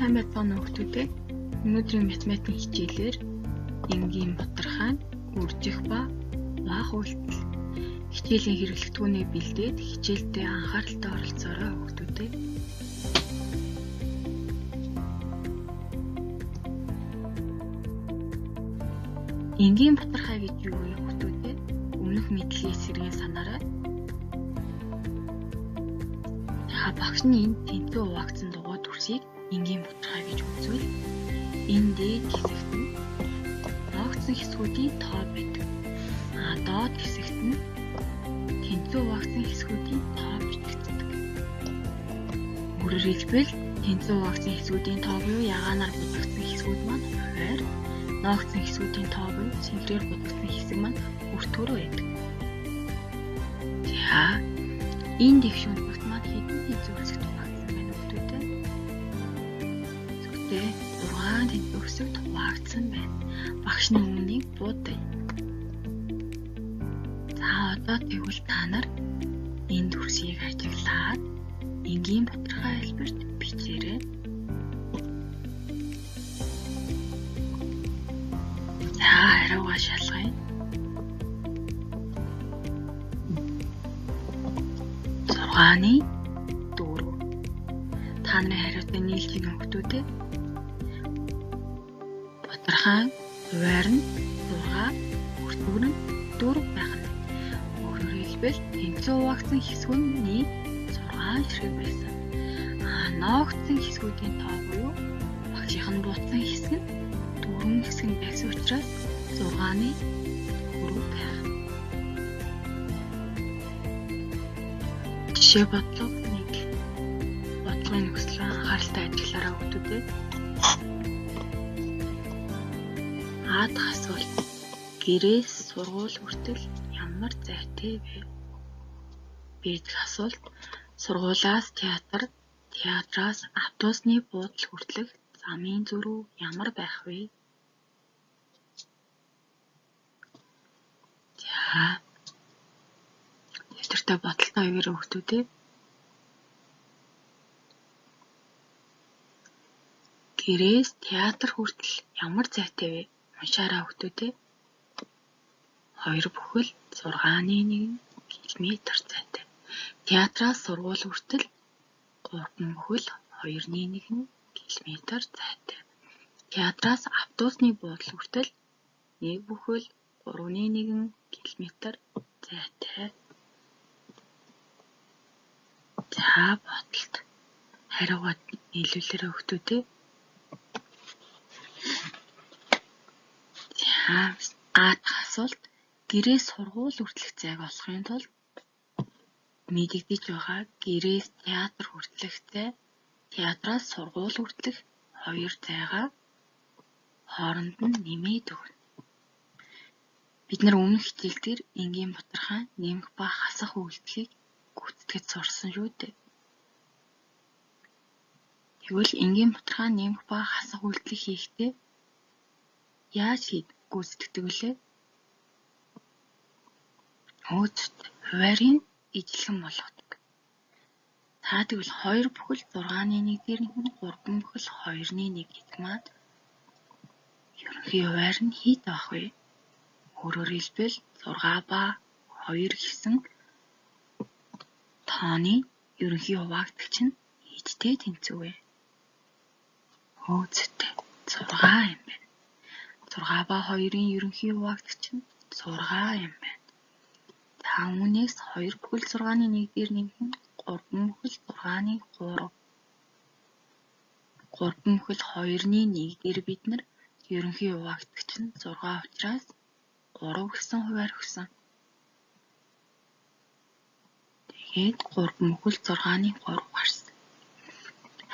Сайн байцгаана уу хүүхдүүдээ. Өнөөдрийн математикийн хичээлээр энгийн бутархай, үржих ба хуваах үйлдэл хичээлийн хэрэглэгдэхүүнээ бэлдээд хичээлдээ анхааралтай оролцоорой хүүхдүүдээ. Энгийн бутархай гэж юу вэ хүүхдүүдээ? Өмнөх мэдлэгийг сэргээн санаарай. За багш нь энэ тэнцүү хуваагдсан дугуй дүрсийг энгийн бутархай гэж үзвэл энэ дээд хэсэгт нь ноогдсон хэсгүүдийн тоо байдаг. А доод хэсэгт нь тэнцүү хуваагдсан хэсгүүдийн тоо бичигддэг. Өөрөөр хэлбэл тэнцүү хуваагдсан хэсгүүдийн тоо буюу ягаанаар будагдсан хэсгүүд маань хувиар, ноогдсон хэсгүүдийн тоо буюу цэнхрээр будагдсан хэсэг маань өртөөрөө байдаг. За энэ тэгш өнцөгт маань хэдэн тэнцүү хэсэгт хуваагдсан байна хүүхдүүдээ? Зөвхөн 6 тэнцүү хэсэгт хуваагдсан байна. Багш нь үүнийг будая. За одоо тэгвэл та нар энэ дүрсийг ажиглаад энгийн бутархай хэлбэрт бичээрэй. За хариугаа шалгая. 6-ны 4. Та нарын хариутай нийлж гэнэ хүүхдүүдээ. Бутархай хувиар нь 6, өртөг нь 4 байх нь. Өөрөөр хэлбэл тэнцүү хуваагдсан хэсгүүний 6 ширхэг байсан. А ноогдсон хэсгүүдийн тоо буюу багшийнх нь буутсан хэсэг нь 4 хэсэг нь байсан учраас 6-ны 4 байх. Жишээ бодлого 1. Бодлогын нөхцөлөө анхааралтай ажиглаарай хүүхдүүдээ. А дахь асуулт. Гэрээс сургууль хүртэл ямар зайтай вэ? Б дахь асуулт. Сургуулиас театр, театраас автобусны буудал хүртэлх замын зөрүү ямар байх вэ? За дэвтэртэй бодолтой үеэр хүүхдүүдээ. Гэрээс театр хүртэл ямар зайтай вэ? Уншаарай хүүхдүүдээ. 2,6-1 км зайтай. Театраас сургууль хүртэл 3,2-1 км зайтай. Театраас автобусны буудал хүртэл 1,3-1 км зайтай. За бодолт хариугаа нийлүүлээрэй хүүхдүүдээ. За А дахь асуулт. Гэрээс сургууль хүртэлх зайг олохын тулд мэдэгдэж байгаа гэрээс театр хүртэлх зай, театраас сургууль хүртэлх хоёр зайгаа хооронд нь нэмээд өгнө. Бид нар өмнөх хичээл дээр энгийн бутархай нэмэх ба хасах үйлдэлийг гүйцэтгэж сурсан шүү дээ. Тэгвэл энгийн бутархай нэмэх ба хасах үйлдэлийг хийхдээ яаж гүйцэтгэдэг вүлээ? Хувиарыг ижилхэн болгодог. За тэгвэл 2,6-1 дээр нь 3,2-1 гэдэг маань ерөнхий хувиар нь хэд байх вэ? Өөрөөр хэлбэл 6 ба 2 гэсэн тооны ерөнхий хуваагдагч нь хэдтэй тэнцүү вэ? Өөцтэй 6 юм байна. 6 ба 2-ын ерөнхий хуваагдагч нь 6 юм байна. За үүнээс 2,6-1 дээр нэмэх нь 3,6-3. 3,2-1 дээр бид нар ерөнхий хуваагдагч нь 6 учраас 3 гэсэн хувиар өгсөн. Тэгээд 3,6-3 гарсан.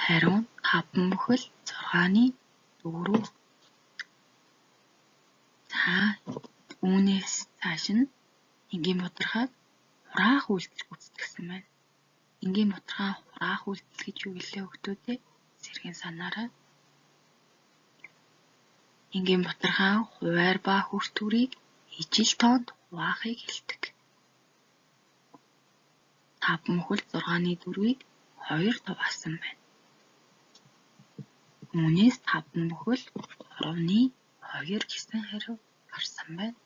Хариу нь 5,6-4. За үүнээс цааш нь энгийн бутархайг хураах үйлдэл гүйцэтгэсэн байна. Энгийн бутархай хураах үйлдэл гэж юу гэлээ хүүхдүүдээ? Сэргээн санаарай. Энгийн бутархай хувиар ба хүртүрийг ижил тоонд хуваахыг хэлдэг. 5,6-4-ийг 2 хуваасан байна. Үүнээс 5,3-2 гэсэн хариу гарсан байна.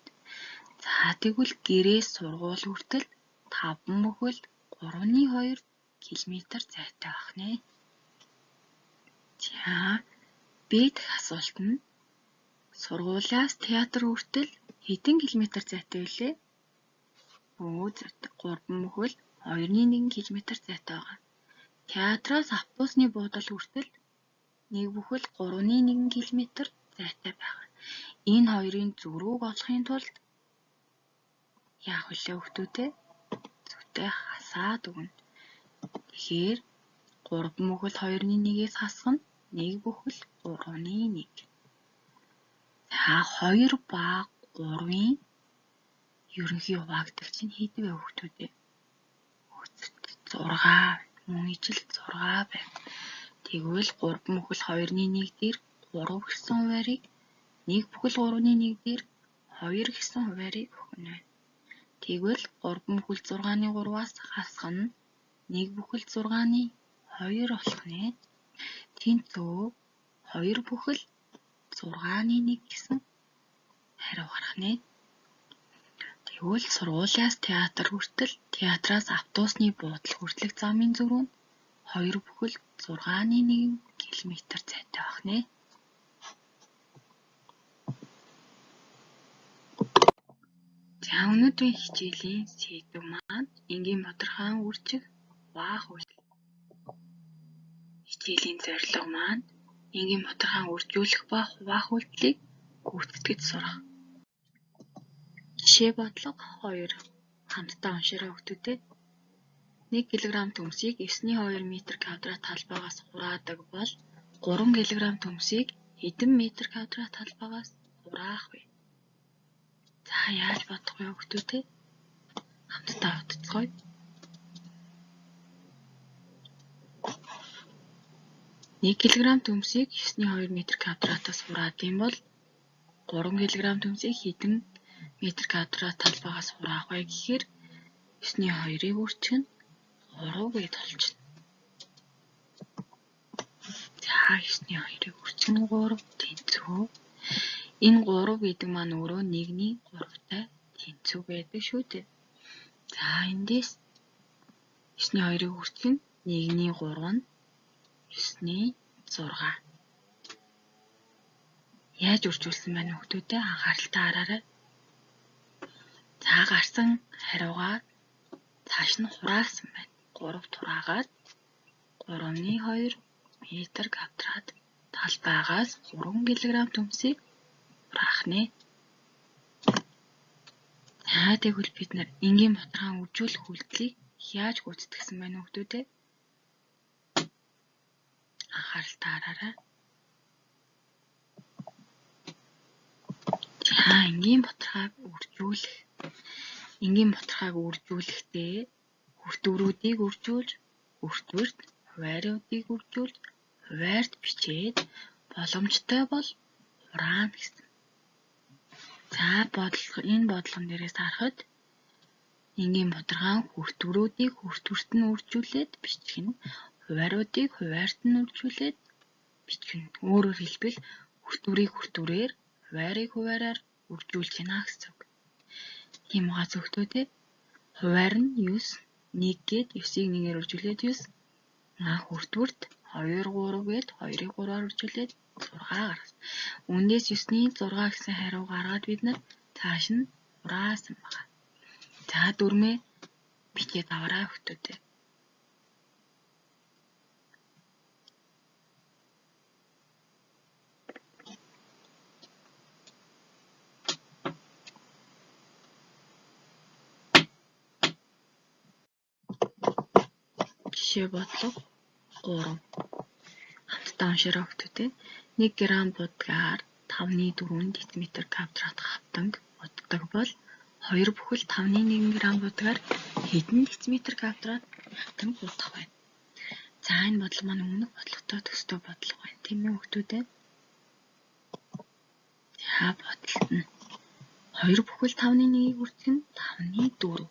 За тэгвэл гэрээс сургууль хүртэл 5,3-2 км зайтай байх нэ. За Б дэх асуулт нь сургуулиас театр хүртэл хэдэн километр зайтай билээ? 3,2-1 км зайтай байгаа. Театраас автобусны буудал хүртэл 1,3-1 км зайтай байгаа. Энэ хоёрын зөрүүг олохын тулд яах вүлээ хүүхдүүдээ? Зүйтэй хасаад өгнө. Тэгэхээр 3,2-1-ээс хасах нь 1,3-1. За 2 ба 3-ын ерөнхий хуваагдагч нь хэд вэ хүүхдүүдээ? 6. Мөн ижил 6 байна. Тэгвэл 3,2-1 дээр 3 гэсэн хуваарийг 1,3-1 дээр 2 гэсэн хуваарийг өгнө. Тэгвэл 3,6-3-аас хасах нь 1,6-2 болох нэ. Тэнцүү 2,6-1 гэсэн хариу гарах нэ. Тэгвэл сургуулиас театр хүртэл, театраас автобусны буудал хүртэлх замын зөрүү нь 2,6-1 км зайтай байх нэ. За өнөөдрийн хичээлийн сэдэв маань энгийн бутархайн үржих хуваах үйлдэл. Хичээлийн зорилго маань энгийн бутархайн үржүүлэх ба хуваах үйлдлийг гүйцэтгэж сурах. Жишээ бодлого 2. Хамтдаа уншаарай хүүхдүүдээ. 1 кг төмсийг 9,2 м квадрат талбайгаас хураадаг бол 3 кг төмсийг хэдэн метр квадрат талбайгаас хураах вэ? За яаж бодох вэ хүүхдүүдээ? Хамтдаа бодцгооё. 1 кг төмсийг 9,2 м квадратаас хураадаг бол 3 кг төмсийг хэдэн метр квадрат талбайгаас хураах вэ гэхээр 9,2-ыг үржих нь 3 гэж болчихно. За 9,2-ыг үржих нь 3 тэнцүү. Энэ 3 гэдэг маань өөрөө 1-ний 3-тай тэнцүү байдаг шүү дээ. За эндээс 9,2-ыг үржих нь 1-ний 3 нь 9,6. Яаж үржүүлсэн байна хүүхдүүдээ анхааралтай хараарай. За гарсан хариугаа цааш нь хураасан байна. 3-т хураагаад 3,2 метр квадрат талбайгаас 3 кг төмсийг хураах нэ. За тэгвэл бид нар энгийн бутархайн үржүүлэх үйлдлийг яаж гүйцэтгэсэн байна хүүхдүүдээ? Анхааралтай хараарай. За энгийн бутархайг үржүүлэх. Энгийн бутархайг үржүүлэхдээ хүртвэрүүдийг үржүүлж, хүртвэрт хуваариудыг үржүүлж, хуваарьт бичээд боломжтой бол хураана гэсэн. За бодлого энэ бодлогон дээрээс харахад энгийн бутархайн хүртвэрүүдийг хүртвэрт нь үржүүлээд бичих нь, хуваариудыг хуваарьт нь үржүүлээд бичих нь. Өөрөөр хэлбэл хүртвэрийг хүртвэрээр, хуваарийг хуваариар үржүүлж байна гэсэн үг. Тийм байгаа зөвхөн хуваар нь 9, 1 гээд 9-ийг 1-ээр үржүүлээд 9. Хүртвэрт 2 3 гээд 2-ыг 3-аар үржүүлээд 6 гаргасан. Үүнээс 9-ний 6 гэсэн хариу гаргаад бид нар цааш нь хураасан байгаа. За дүрмээ бичээд аваарай хүүхдүүдээ. Жишээ бодлого 3. Хамтдаа уншаарай хүүхдүүдээ. 1 г будгаар 5,4 дециметр квадрат хавтанг буддаг бол 2,5-1 г будгаар хэдэн дециметр квадрат хавтанг будах вэ? За энэ бодлого маань өмнөх бодлоготой төстэй бодлого байна. Тийм ээ хүүхдүүдээ? За бодолт нь 2,5-1-ийг үржих нь 5,4.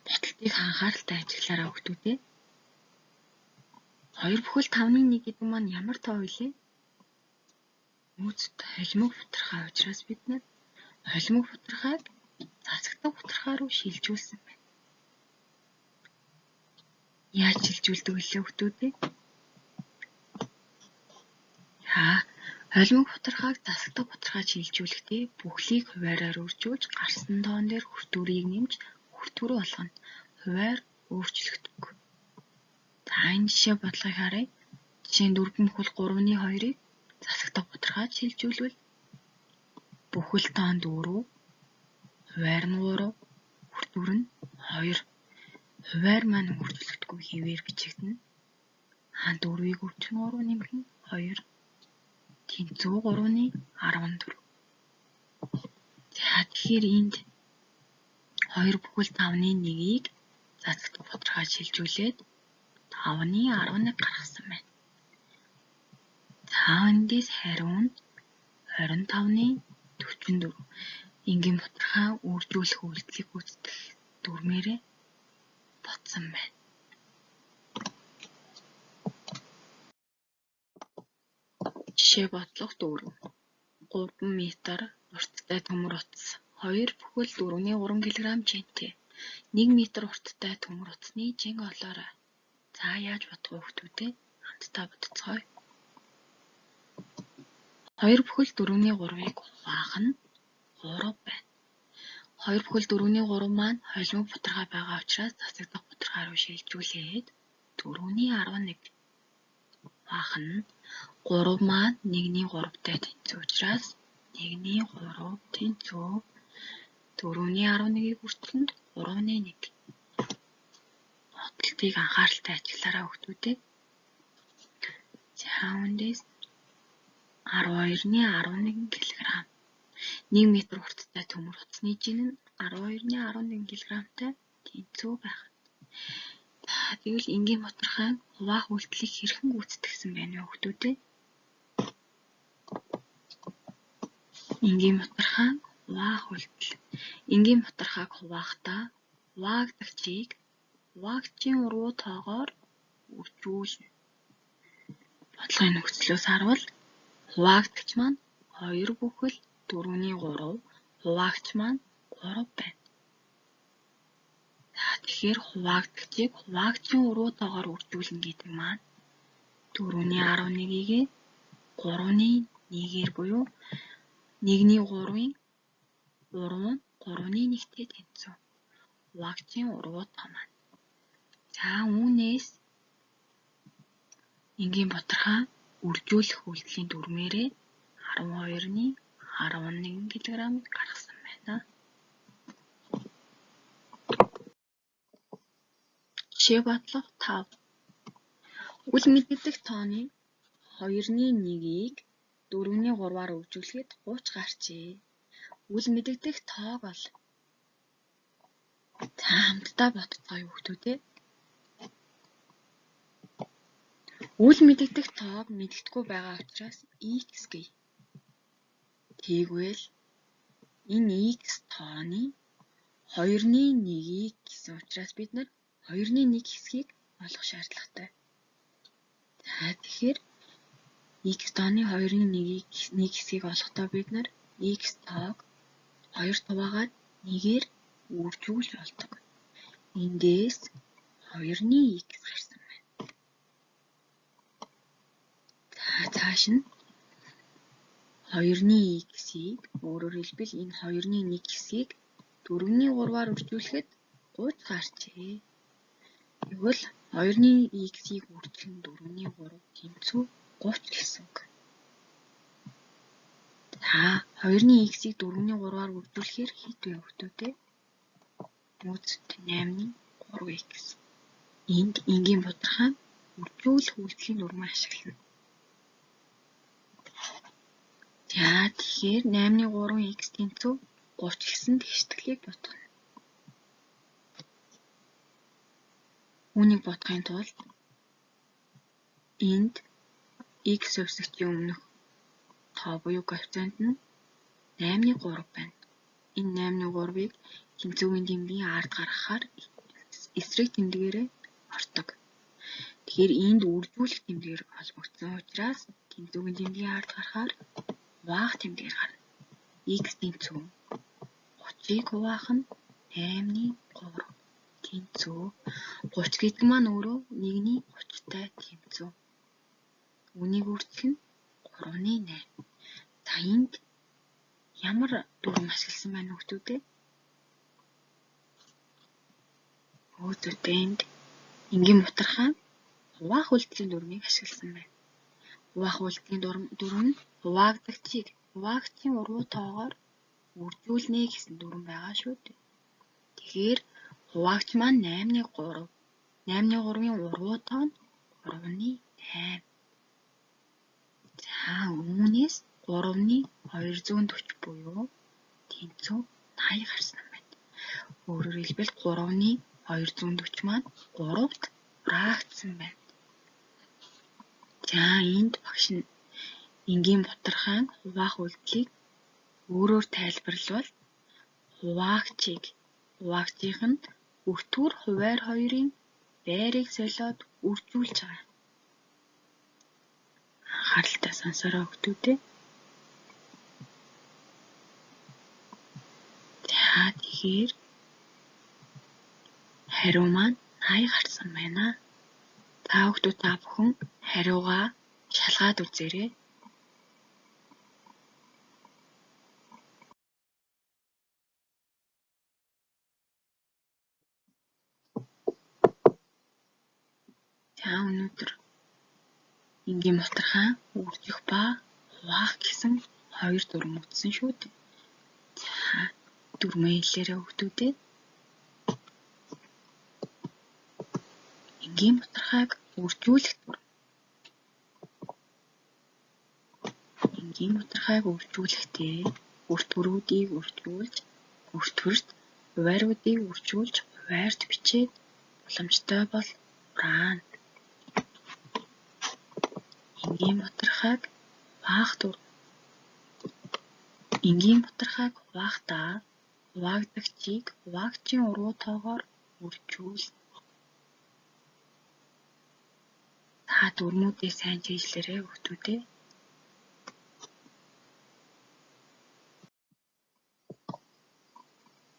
Бодолтыг анхааралтай ажиглаарай хүүхдүүдээ. 2,5-1 гэдэг маань ямар тоо билээ? Нөөцөд холимог бутархай учраас бид нар холимог бутархайг засагдах бутархай руу шилжүүлсэн байна. Яаж шилжүүлдэг вүлээ хүмүүдээ? За, холимог бутархайг засагдах бутархайд шилжүүлэхдээ бүхлийг хуваараар үржүүлж гарсан тоон дээр хүртүүрийг нэмж хүртүүр болгоно. Хуваар өөрчлөгдөхгүй. За, энэ жишээ бодлогыг харъя. Жишээ нь 4,3-ны 2-ыг засагдах бутархайд шилжүүлвэл бүхэл тоон 4, хуваар нь 3, хүртүүр нь 2. Хуваар маань өөрчлөгдөхгүй хэвээр бичигдэнэ. 4-ийг өвчин 3 нэмэх нь 2 тэнцүү 3-ны 14. За, тэгэхээр энд 2,5-ны 1-ийг засагдах бутархайд шилжүүлээд 5-ны 11 гаргасан байна. За, эндээс хариу нь 25-ны 44. Энгийн бутархай үржүүлэх үйлдэлийг гүйцэтгэх дүрмээрээ ботсон байна. Жишээ бодлого 4. 3 м урттай төмөр утас 2,4-3 кг жинтэй. 1 м урттай төмөр утасны жин олоорой. За, яаж бодох вэ хүмүүдээ? Хамтдаа бодцгоё. 2,4-3-ыг хуваах нь 3 байна. 2,4-3 маань холимог бутархай байгаа учраас засагдах бутархай руу шилжүүлээд 4-11 хуваах нь 3 маань 1-3-тай тэнцүү учраас 1-3 тэнцүү 4-11-ийг үржих нь 3-1. Бодлтыг анхааралтай ажиглаарай хүмүүдээ. За, үүндээс 12-11 кг. 1 м урттай төмөр утасны жин нь 12-11 кг-тай тэнцүү байх. За, тэгвэл энгийн бутархайн хуваах үйлдэлийг хэрхэн гүйцэтгэсэн байна вэ хүмүүдээ? Энгийн бутархайн хуваах үйлдэл. Энгийн бутархайг хуваахдаа хуваагдагчийг хуваагчийн урвуу тоогоор үржүүлнэ. Бодлогын нөхцлөөс харвал хуваагдагч маань 2,4-3, хуваагч маань 3 байна. За, тэгэхээр хуваагдагчийг хуваагчийн урвуу тоогоор үржүүлнэ гэдэг маань 4-11-ийг 3-1-ээр буюу 1-3-ын урвуу нь 3-1-тэй тэнцүү. Хуваагчийн урвуу тоо маань. За, үүнээс энгийн бутархай үржүүлэх үйлдэлийн дүрмээрээ 12-11 кг гаргасан байна. Жишээ бодлого 5. Үл мэдэгдэх тооны 2-1-ийг 4-3-аар үржүүлэхэд 30 гарчээ. Үл мэдэгдэх тоог ол. За, хамтдаа бодцгоё хүмүүдээ. Үл мэдэгдэх тоог мэдэгдэхгүй байгаа учраас x гэе. Тэгвэл энэ x тооны 2-1-ийг гэсэн учраас бид нар 2-1 хэсгийг олох шаардлагатай. За, тэгэхээр x тооны 2-1-ийг 1 хэсгийг олохдоо бид нар x тоог 2 хуваагаад 1-ээр үржүүлж болдог. Эндээс 2-x гарсан байна. За, цааш нь 2-x-ийг өөрөөр хэлбэл энэ 2-1 хэсгийг 4-3-аар үржүүлэхэд 30 гарчээ. Тэгвэл 2-x-ийг үржих нь 4-3 тэнцүү 30 гэсэн үг. За, 2-x-ийг 4-3-аар үржүүлэхээр хэд вэ хүмүүдээ? Нөөцөд 8-3x. Энд энгийн бутархай үржүүлэх үйлдэлийн дүрмээ ашиглана. За, тэгэхээр 8-3x тэнцүү 30 гэсэн тэгшитгэлийг бодгоно. Үүнийг бодохын тулд энд x хувьсагчийн өмнөх тоо буюу коэффициент нь 8-3 байна. Энэ 8-3-ыг тэнцүүгийн тэмдгийн ард гаргахаар эсрэг тэмдгээрээ ордог. Тэгэхээр энд үржүүлэх тэмдгээр холбогдсон учраас тэнцүүгийн тэмдгийн ард гаргахаар Хуваах тэмдгээр гарна. X тэнцүү 30-ыг хуваах нь 8-ны 3 тэнцүү 30 гэдэг маань өөрөө 1-ний 30-тай тэнцүү. Үүнийг үржих нь 3-ны 8. За энд ямар дүрэм ашигласан байна хүүхдүүд ээ? Өөзөөтэй энд энгийн бутархаан хуваах үйлдэлийн дүрмийг ашигласан байна. Хуваах үйлдэлийн дүрэм нь хуваагдагчийг хуваагчийн урвуу тоогоор үржүүлнэ гэсэн дүрэм байгаа шүү дээ. Тэгэхээр хуваагч маань 8-ны 3. 8-ны 3-ын урвуу тоо нь 3-ны 8. За үүнээс 3-ны 240 буюу тэнцүү 80 гарсан байна. Өөрөөр хэлбэл 3-ны 240 маань 3-т хураагдсан байна. За энд багш нь энгийн бутархаан хуваах үйлдэлийг өөрөөр тайлбарлавал хуваагчийг хуваагчийнх нь өртгөр хувиар хоёрын байрыг солиод үржүүлж байгаа. Анхааралтай сонсороо хүүхдүүдээ. За тэгэхээр хариу маань 80 гарсан байна. Та хүүхдүүд та бүхэн хариугаа шалгаад үзээрэй. За өнөөдөр энгийн бутархаан үржих ба хуваах гэсэн хоёр дүрэм үзсэн шүү дээ. За дүрмээ хэлээрэй хүүхдүүдээ. Энгийн бутархайг үржүүлэх дүрэм. Энгийн бутархайг үржүүлэхдээ өртгөрүүдийг үржүүлж өртгөрт, хувиаруудыг үржүүлж хувиарт бичээд боломжтой бол хураана. Энгийн бутархайг хуваах дүрэм. Энгийн бутархайг хуваахдаа хуваагдагчийг хуваагчийн урвуу тоогоор үржүүлнэ. Та дүрмүүдээ сайн цээжлээрэй хүүхдүүдээ.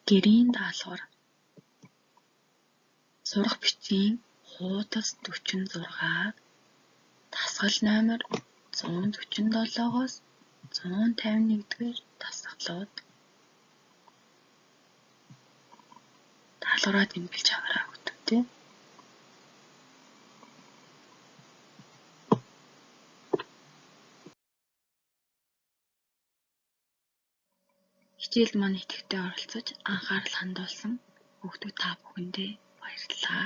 Гэрийн даалгавар. Сурах бичгийн хуудас 46 дасгал номер 147-оос 151-р дасгалууд даалгавраа тэмдэглэж аваарай хүүхдүүдээ. Хичээлд маань идэвхтэй оролцож анхаарал хандуулсан хүүхдүүд та бүхэндээ баярлалаа.